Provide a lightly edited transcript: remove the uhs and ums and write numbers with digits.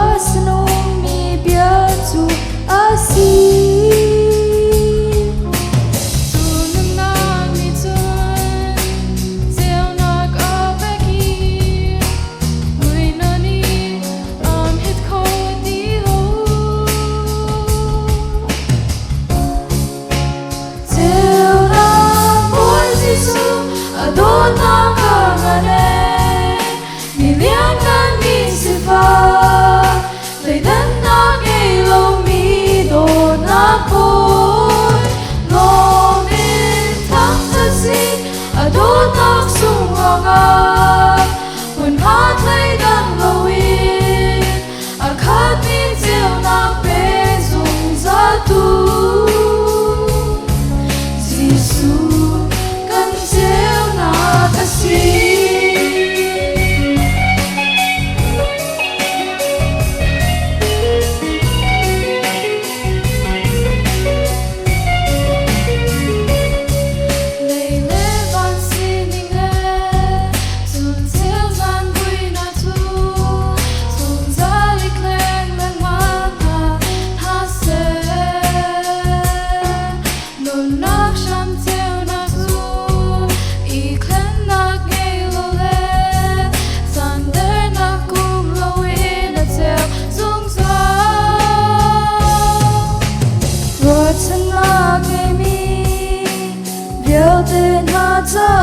A sinummi bia cu a si. Cu nunnak nih cun ceunak a pek i muihnak nih aan hit kho ti lo. Ceunak Bawi Jesuh a dawtnak a ngan ee, mi liannganmi sifak, thleidannak ngei lomi dawtnak Bawi. Lawm in thangṭhat si a dawtnak sungah hmunhma thleidan loin a khatmi ceunak pe zungzaltu. Jesuh kan ceunak a si. Lei le van sining le chun ceu zan vuinak cu zungzal i thleng lengmang hna hna seh. Nunnak hram ceunak cu i thlennak ngei lo le sandernak um loin a ceu zungzal. Ruahchannak ngeimi vialte hna caah.